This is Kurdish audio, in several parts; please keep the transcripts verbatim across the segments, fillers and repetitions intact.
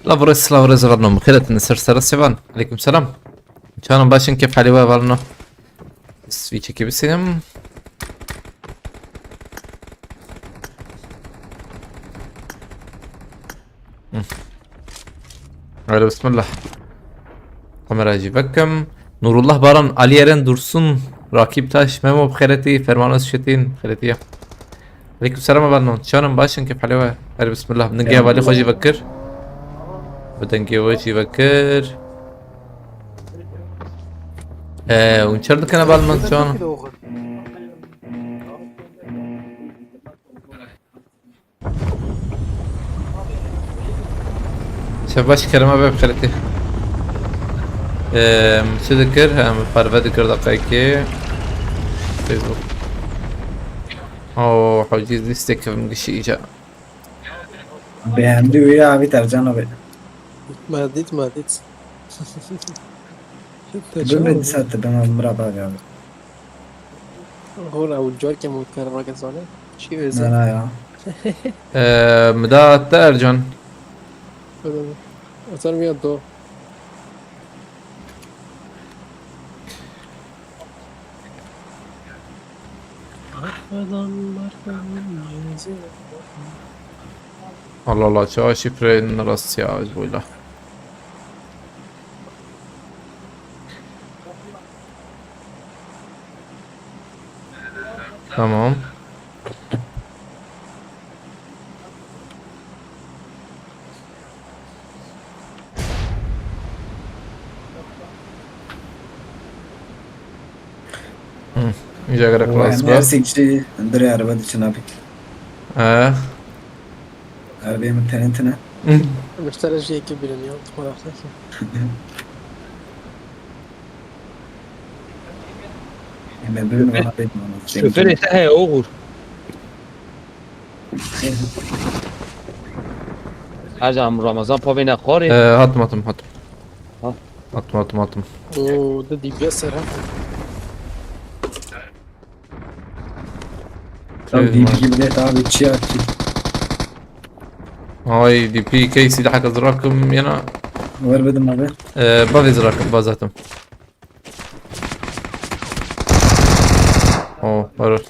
Lav rêz, lav rêz, radnom. Xêr hatin, ser sera sevan. Aleyküm selam. Çanan başın kef hali ve valno. Switch'e bisînim. Hı. Hadi bismillah. Kamera jî vekim. Nurullah Baran, Ali Eren Dursun, Rakip Taş, Memo Xeretî, Fermanaz Çetin, Xeretî ya. Aleyküm selam, Baran. Çanan başın kef hali ve. Hadi bismillah. Dengê hevalî xwe jî vekir. Bi dengê we jî vekir. Ee, hûn çer dikine bal min, çanan? Şev baş, kerema be xeletî. Eee, çi dikir? Em parve dikir deqayekê. Facebook. Oo, hocî lîstek kevim gişî îca. Beğendi üye abi Tercan abi. Ma dît, ma dît. Bim ben saat ben abi Murat abi abi. Hol ew carkê min kar rake zane. Çi Na, êze? Na ya. Eee, mi da te Ercan. Öyle mi? Atar mı ya do? Allah Allah, çawa şifreyên rast ya, ez boyla. Tamam. Hı. Îca gerek Û rast em be. Her sîkçî dirê erebe diçin abi. Ee. Erebeyê min tenê tine. Hı. Müşteri jî yekê birin ya, tuhaf ki. Em ê bibin vana bê. Şoförê te heye, oxur. Her can Ramazan pavê ne xorê. Ee, hatim, hatim, hatim. Ha. Hatim, hatim, hatim. Oo, de D P S ser ha. Tam Ee, D P gibi de abi çiya ki. Ay, D P key silahek zirakim yana. Ver bidim abi. Ee, bavê zirakim, bazatim. Oh, var.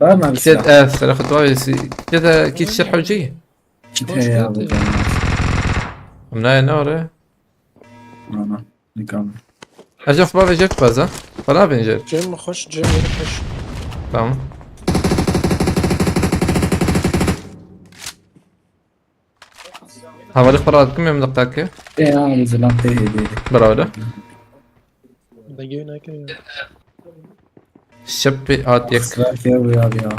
Var mı abi Kite, silah? Ee, silah kutu var. Kite de kit şerh hocayı. Kite ya bu. Hoş geldin. Ne, ne var ya? Ana, nikam. Ercan, xwe bavêjir tu beza. Xwe navêjir. Cem xweş, Cem yeri xweş. Tamam. Hevalî xwe radikim, em diqeke. Ê, ha, zilam tê hêdî. Bravo. Degê nake ya. Şepê hat yek. Sıra kê bu ya, ya.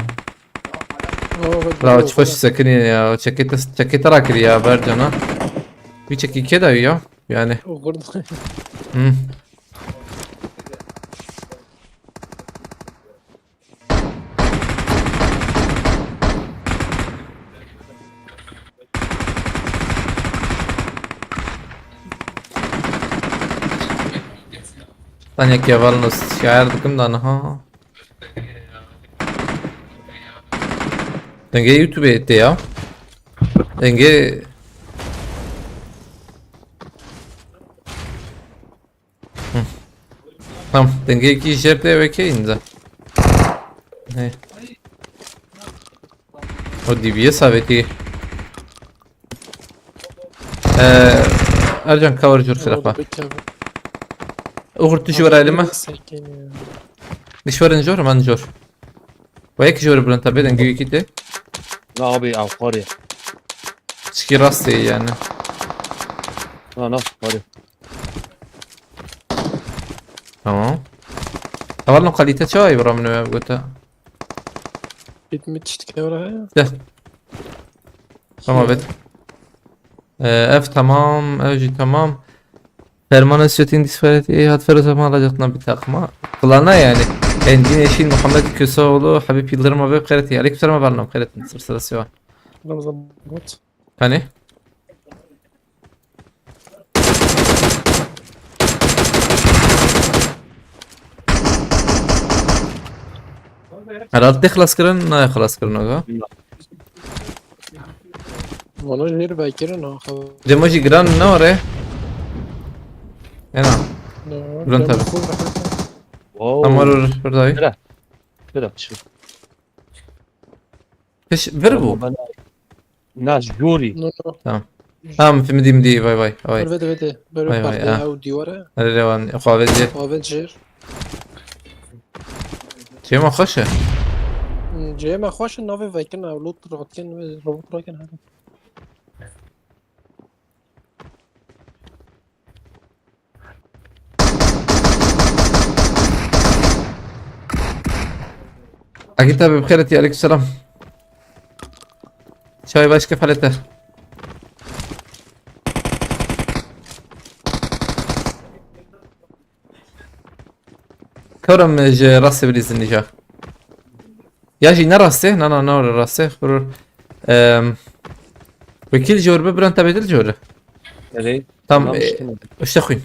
Oo, bak, Bravo, bak, çok hoş bak. Sekinî ya. Çekete, çekete rakir ya, Bercan ha. Bir çekî kê de ya. Yani. Oxurd. Hı. Lan yek yeval nas şair dikim da niha. Dengê YouTube tê ya. Dengê Hı. Tamam, dengê ki jerte ve ke ince. Hey. O D B S aveti. Ee, Ercan, cover jor xilaf. Oxur tu ji were elime. Dişwerin jor, man jor. Ve yek jor bulent tabi, dengê ki te. Na abi, ev xorê. Çiki rastê yani. Na, na, xorê. Tamam. Hevalno, kalite çawa ye bira min wê gote? Bitmiş tiştike bira ya. De. Tamam, evet. Ee, ev tamam, ev jî tamam. Fermanê Siyotîn Disferetî hat fero zaman alacak bir takıma. Kulağına yani. Engin Yeşil, Muhammed Köseoğlu, Habib Yıldırım abi Xeretî. Aleyküm selam, var nam Xeretî. Sırsırası var. Ramazan Bulut. Hani? Herhalde xilas kirin, ne xilas kirin aga. Valla jêr vekirin ha. Demo jî giran ne were? Ena. Giran tabi. Wow. Tamam, dur, dur, dur. Bira. Bira, şu. Piş, vir bû. Bana. Na, jûrî. No, no. Tamam. Tamam, fimidî, midî, vay, vay, vay. Ber vede, vede. Ber Vay, vay, perde ha. Ew dîwar e. Erê rewan, xwe avêt jê. Xwe avêt jê. Çêma xweş e. Hmm, cêma xweş e, navê vekin, ew lot rakin, wê robot rakin, hadi. Akî tabi bi xêr etî, aleyküm selam. Çay baş, kef halete. Kewrem ji rastê bilîzin nîja. Ya jî ne rastê? Na, na, ne rastê. Xurur. Em, Wekîl jor bi, Bülent abi dil jor. Erê. Tam, Tamam, e, işte. Uşte xwîn.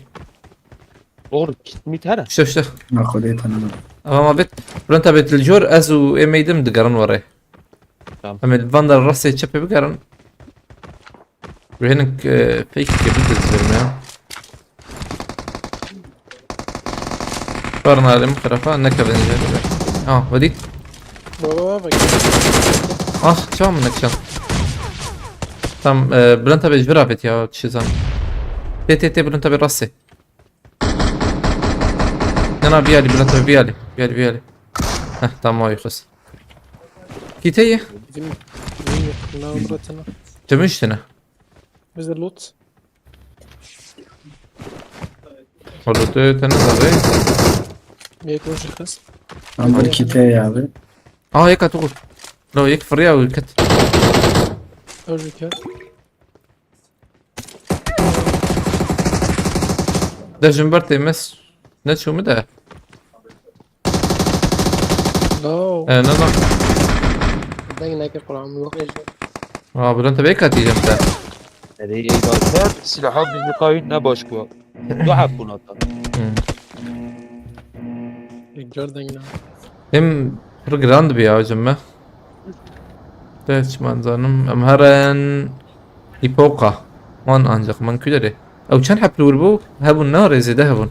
Or, kitmît here. Uşte, uşte. Na xwedê tanım. Ama ma bit, Bülent abi dil jor, ez û êmeydim digerin were. Tamam. Em ê li van der rastê çepê bigerin. Wê hinek, e, fake ke bidizverim ya. Barna alim xirafa, nekevin jê. Ah, vedî. Baba, baba, bak. Ah, çawa min nekişan. Tam, e, Bülent abi ji vir avêt ya, çi zan. Tê, tê, tê, Bülent abi rastê. Ne, na, vî alî, Bülent abi, vî alî. Vî alî, vî alî. Heh, tamam, o yıkız. Kî te ye? Bizim, bizim yakınlarımızda tane. Tümüş tane. Bizde loot. Orada te, te ne zaten? Yek rojî xist. Ama bir kite ya abi. Aa, yek at oğul. No, yek fırya oğul, kat. Rojî kat. De jin ber têmez. Ne çû min de? No. E, ne, ne. Deng neke Kur'an, yok eşek. Aa, Bülent abi katî jim te. Erê, ey başlar, silaha bizi kayın ne baş bu. Dua buna da. Hmm. Ekler deng ne? Hem pir giran dibe ya, hocam me. Te çi man zanim, em herin Îpoka. Wan ancak man kuderê. Ew çend heb li wir bû? Hebûn ne rê zêde hebûn.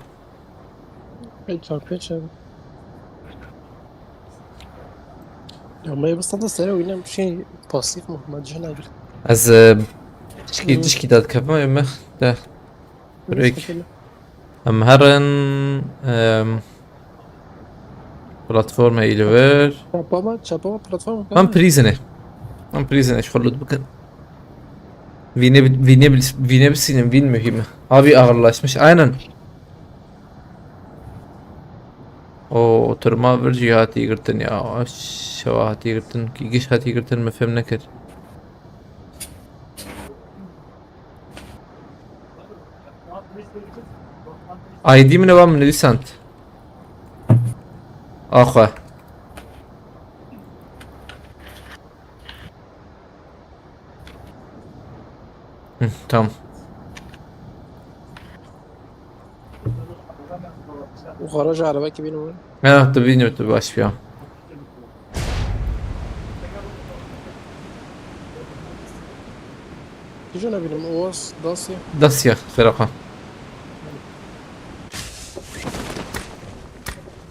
Ey çar pêç hebûn. Ya me bistanda sere wîne bir şey pasif mi? Ma cihna bir. Ez, e, tişkî, Hmm. tişkî dadikevim, me de. Pek. Em herin, em, platforma î li vir. Çapa mı? Çapa mı platforma? Em prison e. Em prison e, şixul bikin. Vînê bi-, vînê bil-, vînê bisînin, vîn mühim e. Abi ağırlaşmış, aynen. O oturma vir jî hatî girtin ya. Şewa hatî girtin, kî giş hatî girtin, me fêm nekir. I D min e, ba min nivîsand. Axwe. Hı, tamam. O garaja araba ki benim. Ya, tu bilmiyorum, tu baş ya. Kîjan e bînim? Oğuz, Dasya. Dasya, Xêraxan.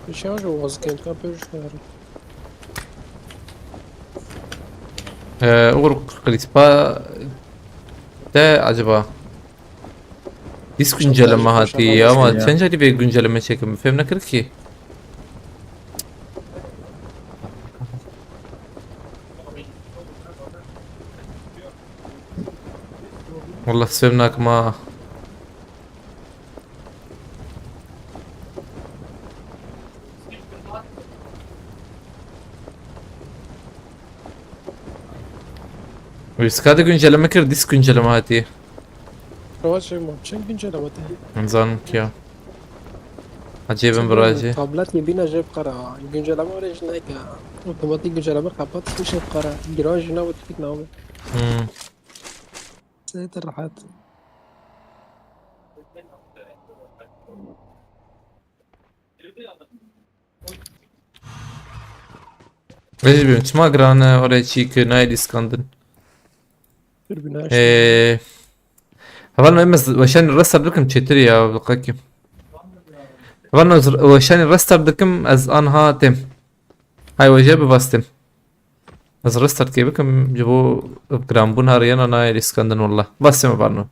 Bir şey var ya, Oğuz, Kent Kapı üstüne. Ee, Uğur Krispa de acaba? Dîs güncelleme hatî ya, ama çend carî vê güncelleme çekim? Fêm nekir ki. Wallah, fêm nakim ha. Wî sika de güncelleme kir, dîs güncelleme hatî. Roj ê ma çend güncelleme te? Nizanim ki ya. Acê bin biracê. Tablet yê bîna jê biqara. Güncelleme were jî neke. Otomatik güncelleme kapat, jê biqara. Giran jî nabit, tik nabit. Hmm. Seytir rehet. Vê jî bim çima giran e, oraya çî ki nayê dîskandin. Türbüne Ee, heval me ez weşanî restart bikim çêtir ya, bi qekî. Heval me ez weşanî restart dikim, ez anha têm. Hay weje bi bas têm. Ez restart kê bikim, ji bo giranbûn ha riyana nayê dîskandin wallah. Bas têm heval me.